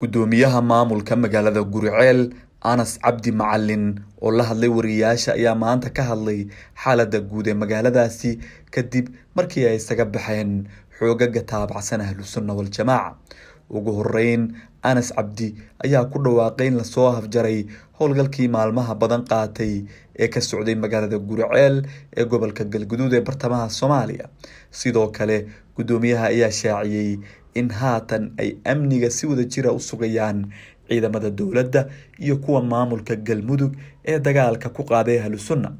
Gudoomiyaha maamulka magaalada Guriceel Anas Cabdi Macalin oo la hadlay wariyeyaasha ayaa maanta ka hadlay xaaladda guud ee magaaladaasi kadib markii ay isaga baxeen xoogaga taabacsan Ahlu Sunna wal Jamaaca. Ugu horeyn, Anas Cabdi ayaa ku dhawaaqay in lasoo afjaray howlgalkii maalmaha badan qaatay ee ka socday magaalada Guriceel ee gobolka Galguduud ee bartamaha Soomaaliya. Sidoo kale, gudoomiyaha ayaa shaaciyay in haatan ay amniga si wadajir ah u sugayaan ciidamada dowladda iyo kuwa maamulka Galmudug ee dagaalka ku qaaday Ahlu Sunna.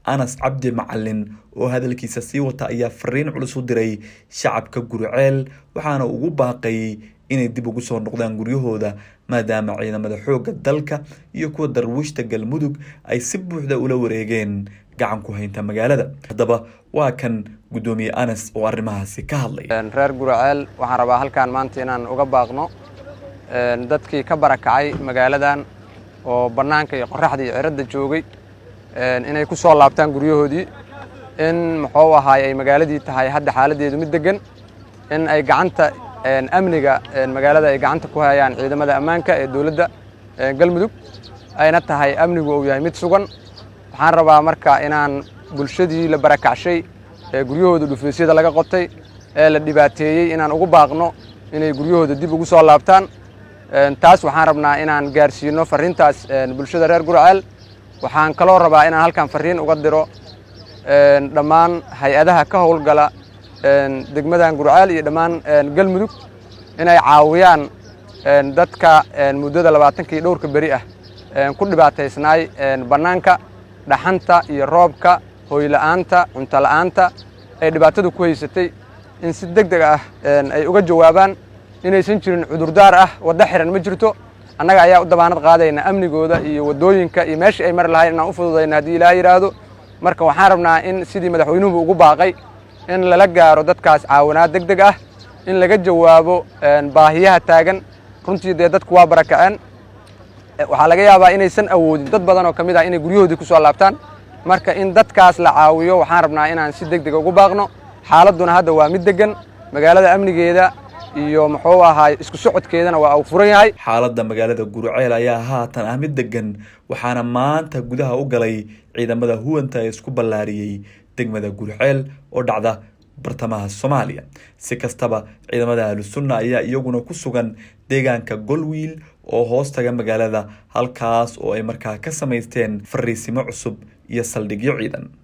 Anas Cabdi Macalin oo hadalkiisa sii wata ayaa fariin culus u diray shacabka Guriceel, waxaana ugu baaqay inay dib ugu soo noqdaan guryahooda maadaama ciidamada xoogga dalka iyo kuwa darwiishta Galmudug ay si buuxda ula wareegeen gacan ku haynta magaalada. Haddaba waa kan gudoomiye Anas oo arrimahaasi ka hadlay. Reer Guriceel, waxaan rabaa halkaan maanta inaan uga baaqno dadkii ka barakacay magaaladan oo bannaanka iyo qorraxda iyo ciradda joogay inay ku soo laabtaan guryahoodii, in muxuu ahaay ay magaaladii tahay hadda xaaladdeedu mid deggan, in ay gacanta amniga magaalada ay gacanta ku hayaan ciidamada ammaanka ee dowladda Galmudug, ayna tahay amnigu uu yahay mid sugan. Waxaan rabaa marka inaan bulshadii la barakacshay ee guryahooda dhufeysyada laga qotay ee la dhibaateeyey inaan ugu baaqno inay guryahooda dib ugu soo laabtaan. Taas waxaan rabnaa inaan gaarsiino farriintaas bulshada reer Guriceel. Waxaan kaloo rabaa inaan halkan farriin uga diro dhammaan hay-adaha ka howlgala degmadan Guriceel iyo dhammaan Galmudug inay caawiyaan dadka muddada 20-kii dhowrka beri ah ku dhibaataysnaay bannaanka, dhaxanta iyo roobka, hooyla'aanta, cunto la'aanta ay dhibaatadu ku haysatay, in si deg deg ah ay uga jawaabaan. Inaysan jirin cudurdaar ah, waddo xiran ma jirto. Annaga ayaa u damaanad qaadayna amnigooda iyo waddooyinka iyo meeshii ay mari lahayn inaan u fududayna haddii Ilaah yidhaahdo. Marka waxaan rabnaa in sidii madaxweynuhu ugu baaqay in lala gaaro dadkaas caawinaad deg deg ah, in laga jawaabo baahiyaha taagan. Runtii dee dadku waa barakaceen. Waxaa laga yaabaa inaysan awoodin dad badan oo ka mid ah inay guryahoodii ku soo laabtaan. Marka in dadkaas la caawiyo waxaan rabnaa inaan si deg dega ugu baaqno. Xaaladduna hadda waa mid deggan, magaalada amnigeeda iyo muxuu ahaay isku socodkeedana waa uu furan yahay. Xaaladda magaalada Guriceel ayaa haatan ah mid degan, waxaana maanta gudaha u galay ciidamada huwanta ee isku ballaariyey degmada Guriceel oo dhacda bartamaha Soomaaliya. Si kastaba, ciidamada Ahlu Sunna ayaa iyaguna ku sugan deegaanka Golwiil oo hoos taga magaalada, halkaas oo ay markaa ka samaysteen fariisimo cusub iyo saldhigyo ciidan.